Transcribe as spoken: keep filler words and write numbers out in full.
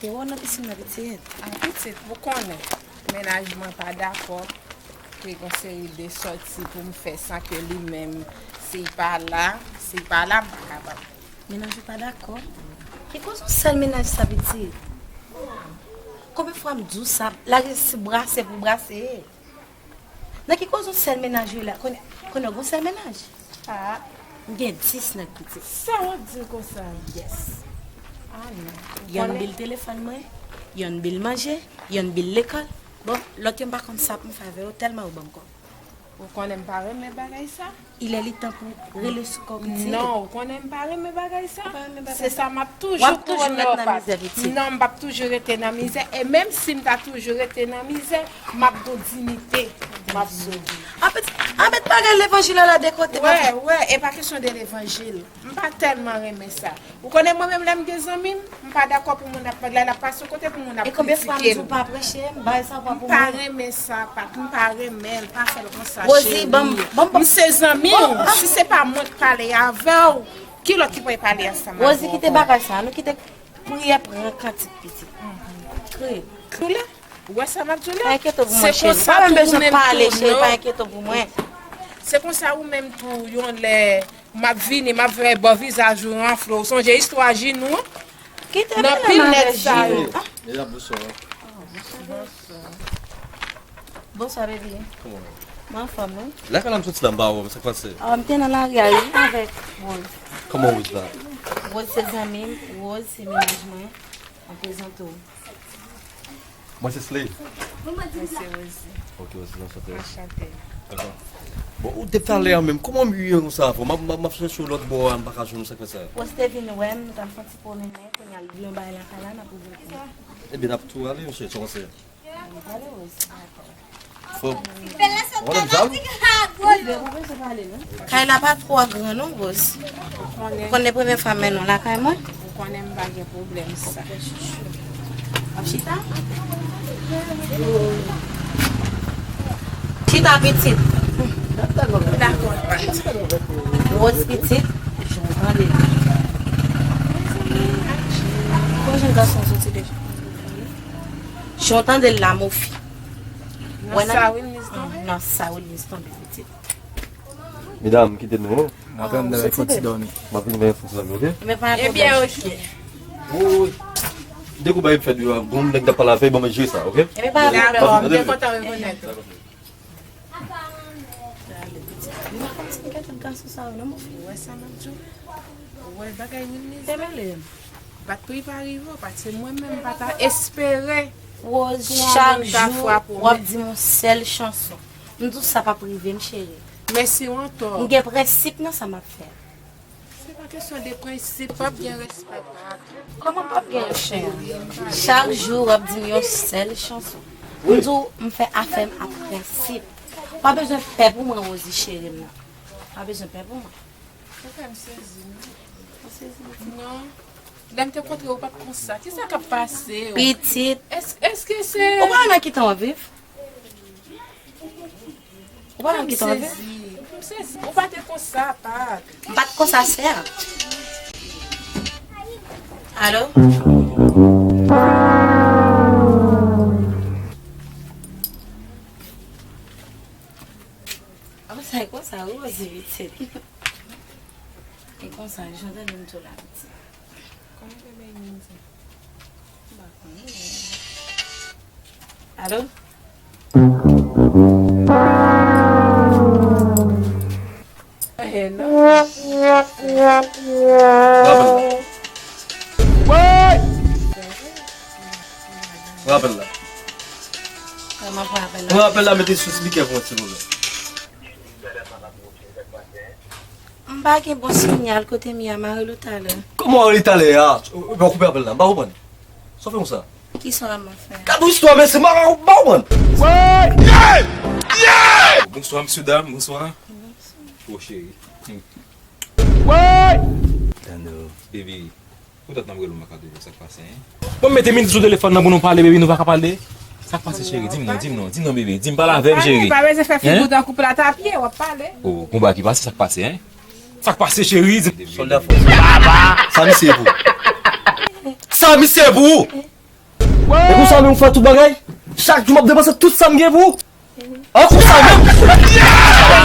Te wè w nan pisin nan, pitit. A, pitit, ou konnen, mennaj mwen pa dakò ke gon seri de sòti pou m fè san ke li menm, si l pa la, si l pa la, m pa kapab. Mennaj ou pa dakò? Ki koz yon sèl mennaj sa, pitit? Konbyen fwa m di w sa? Lage si brase pou brase. Nan ki koz yon sèl mennaj ou la? Konnen, konnen w gon sèl mennaj? Ah, m gen dis nèg, pitit. Sa w ap di l konsa? Yes. Ah non. Yonn bil telefòn mwen, yonn bil manje, yonn bil lekòl. Bon, lòt yo m pa konn sa pou m fè avè yo, tèlman yo ban m kòb. Ou konnen m pa renmen bagay sa. Il est le temps pou rele sou kò w, pitit. Non, ou konnen m pa renmen bagay sa. Ou pa renmen bagay sa. Se sa m ap toujou kouwone lè w pa. W ap toujou ret nan mizè, pitit. Non, m p ap toujou rete nan mizè. E menm si m ta toujou rete nan mizè, m ap gon diyite. M ap sove. Anpil, anpil bagay levanjil la, la de kote. Wè, wè, e pa kesyon de levanjil. M pa tèlman renmen sa. Ou konnen mwen menm lè m gen zanmi m, m pa dakò pou moun ap, lè l ap pase yon kote pou moun ap kritike l. E konbyen fwa m di w pa preche, m bay sa pa pou mwen. M pa renmen sa, pa, m pa renmen l, pa fè l konsa, cheri. Rosie, ban m, ban m, ban m. M se zanmi w, si se pa mwen k pale avè w, ki lòt ki pral pale ansanm avè w ankò? Rosie, kite bagay sa, nou kite priyè pran kantik pitit. Kriye. Ou wè sa m ap di w la? Pa enkyete w pou mwen, cheri. Pa menm bezwen pale, cheri, pa enkyete w pou mwen. Se konsa ou menm tou, yon lè, m ap vini, m ap fè bò vizaj ou ranfle. Ou sonje istwa Jinou? Kite nan pil nèg sa yo. Mesdames, bonsoir. Bonswa, baby. Kòman w ye? Mwen anfòm, wi. Lakay la m soti la, m pa wè w, sa k pase? Ah, m te nan lari a, wi, avèk Rose. Kòman Rose la? Rose se zanmi m, Rose se mennaj mwen. Mwen prezante w. Mwen se Slave. Mwen se Rosie. Ok, Rosie, anchante. Anchante. Dakò. Bon, ou te talè a menm, kòman m ye konsa avè w? M ap, m ap, m ap chèche w lòt bò a, m pa ka jwenn ou, sa k fè sa? Rose te vin wè m, nou t ap fè yon ti pwomennen, kounye a l gen yon bagay lakay la, n ap ouvri pou ou. Ebyen, n ap tou ale, monchè, sa w panse? Fò. Kay la pa twò gran non, Rose. Ou konnen premye fwa m mennen w lakay mwen. Ou konnen m pa gen pwoblèm sa. W ap chita? Chita, pitit. Dakò. Rose, pitit. Jan w tande. Kon jan gason soti deja? Jan w tande l la, mofi. Nan sa Wilniz tonbe? Nan sa Wilniz tonbe, pitit. Medam, kite nou. M ap vin fè ti dòmi. M ap vin fè ti dòmi, ok? Ebyen, ok. Wi, wi. Dèk ou bay fèt yo a, bon, nèg t ap pale avè, ban mwen jere sa, ok? Dakò, m byen kontan rekonèt ou. Ou wè sa m ap di w? Ou wè bagay Wilniz la? Bat pou li pa rive w, paske mwen menm m pa ta espere pou yon moun ta frape w. Rose, chak jou w ap di m yon sèl chanson. M di w sa p ap rive m, cheri. Men si w antò. M gen prensip nan sa m ap fè. Se pa kesyon de prensip, p ap gen respè pa. Kòman p ap gen respè? Chak jou w ap di m yon sèl chanson. M di w m fè afè m ak prensip. Pa bezwen pè pou mwen, Rosie cheri m nan. Pa bezwen pè pou mwen. Ou fè m sezi, non? Ou sezi, pitit? Non. Lè m te kontre w, ou pa t konsa. Kisa k ap pase w? Pitit. Èske, èske se... Ou pa nan ki tan w ap viv? Ou pa nan ki tan w ap viv? M sezi. M sezi. Ou pa te konsa, pa. M pa t konsa, sè. Alo? Apa sa e konsa, Rosie, pitit. E konsa, jan tande m tou la, pitit. Kòman bebe Wilniz ye? M pa konnen. Alo? Eh, non. Rapèl la. Rapèl la. Kòman pran apèl la? Pran apèl la, mete sou spikè pou mwen, silvouplè. M pa gen bon sinyal, kote m ye a, m a rele w talè. Kòman w rele talè a? Ou pa koupe apèl la, m pa konprann. Sa w fè konsa? Kisa w ap fè? Gad yon istwa, mesye, m pa, m pa konprann. Bonswa, mesye dam, bonswa. Bonswa. O, cheri. Hmm. Tande, baby. Ou tèt nan m rele w, m pa ka toujou, sa k pase, en? Bon, m mete minit sou telefòn nan pou nou pale, baby, nou pa ka pale? Sa k pase, cheri? Di m non, di m non, di m non, baby. Di m, pale avè m, cheri. Pa bezwen fè figi w tankou plat a pye, w ap pale. O, gon bagay ki pase, sa k pase, en? Sa k pase, cheri? Di m. Sòlda fò. Sa misye pou? Sa misye pou? E konsa menm ou fè tout bagay? Chak jou m ap depanse tout sa m gen pou ou. An konsa menm?